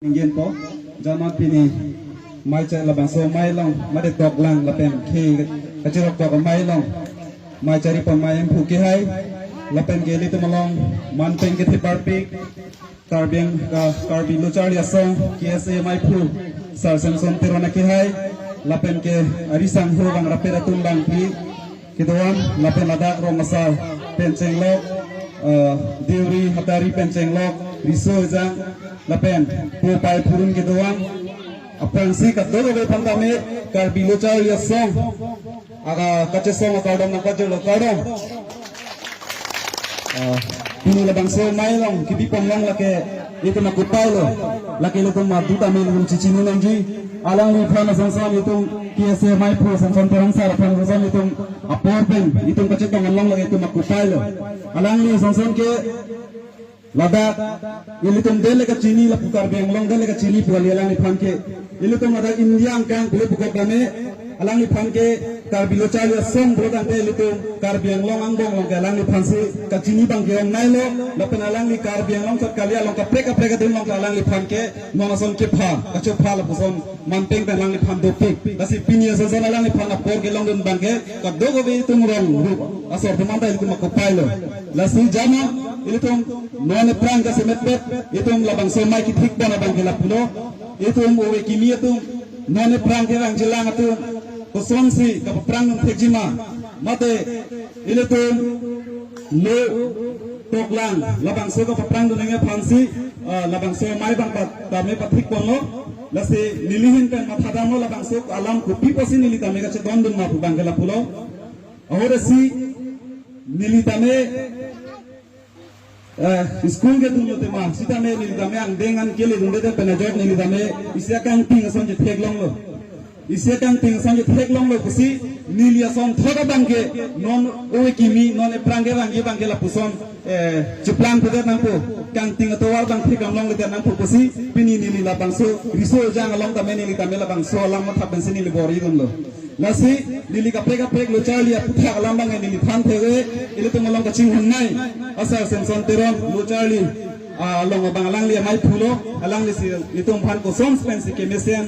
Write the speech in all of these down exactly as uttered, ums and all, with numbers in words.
Ninggenpo, jama pini mei chari labangso amei along, mate toklang lapen ke kachirok tok amei along mei chari pon amei Hemphu Kehai, lapen ke ilitum along manpeng kethe parpik Karbi, ah, Karbi Lo Charli Asong K S A meiphu Sar Samson Teron Kehai, lapen ke ari sangho bang rapet atum bangpi kedo-an, lapen ladak rong asar pen chenglok, ah, deuri hatari pen chenglok, riso ejang, lapen po pai phurun kedo-an aphrangsi kadokave aphan tame Karbi Lo Charli Asong aga kachesong akardom nangpajirlo, kardom. Ah, pini labangso amei along kebi pon along lake itum akupai lo. Lake ilitum madu tame ilitum chechini nangji. Alangliphan asonson itum K S A meiphu Samson Teron sar aphan asonson itum apor pen itum kachetong along lake itum akupai lo. Alangli asonson ke ladak ilitum dele kachini lapu Karbi Anglong dele kachini pu kali alangliphan ke. Ilitum ladak India angkang pule pukot tame alangliphan ke Karbi Lo Charli Asong pulo tangte ilitum Karbi Anglong angbong along ke alangliphan si kachini abang ke ong nai lo, lapen alangli Karbi Anglong chot kali along kaprek kaprek adim along ke alangliphan ke non ason kepha, kachopha lapuson manpeng pen alangliphan dopik. Lasi pini asonson alangliphan apor kelongdun abang ke kadokave itum rong rup asor atum anta ilitum akupai lo. Lasi jama ilitum non aphrang kasemet pet itum labangso amei kethik pon abang ke lapulo. Itum ove kimi atum, non aphrang kevang jilang atum kosonsi kapaphrang nung thekjima, mate ilitum lo toklang labangso kapaphrang dun nangji aphansi, ah, labangso amei abang pat tame pathik ponlo. Lasi neli ahin pen mathadamlo labangso alam kopi pusi neli tame kachedondun ma pu abang ke lapulo. Ahorasi neli tame, eh, school kedun lo tema, sitame neli tame angdeng an keledunde pen ajok neli tame isi akangting ason chetheklonglo. Isi akangting ason chetheklonglo pusi neli asonthot abang ke non ove kimi, non aphrang kevangji abang ke lapuson, eh, cheplang pedet nangpo, kangting atovar abang thekdam longledet nangpo pusi pini neli labangso riso ejang along tame neli tame labangso alam matha pensi neli bor-idunlo. Lasi neli kaprek kaprek Lo Charli aputhak alam abang neli than thek-e, ilitum along kachinghon nai asar Samson Teron Lo Charli, ah, along abang alangli ameiphu lo, alanglisi ilitum aphan kosonsi pensi kemesen,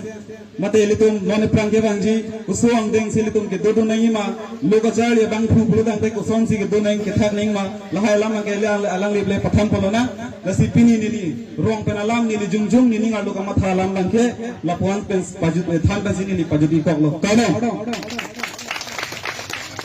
mate ilitum non aphrang kevangji koson angdengsi ilitum kedodun nangjima, lo kacharli abangphu pulo tangte kosonsi kedun nang kethak nangma, lahai alam abang ke alang, alangli le pathan pon lonang. Lasi pini neli rong pen alam neli jongjong neli ngarlo kamatha alam abang ke lapu-an pen pajut, eh, than pensi neli pajut-ikoklo. Kardom.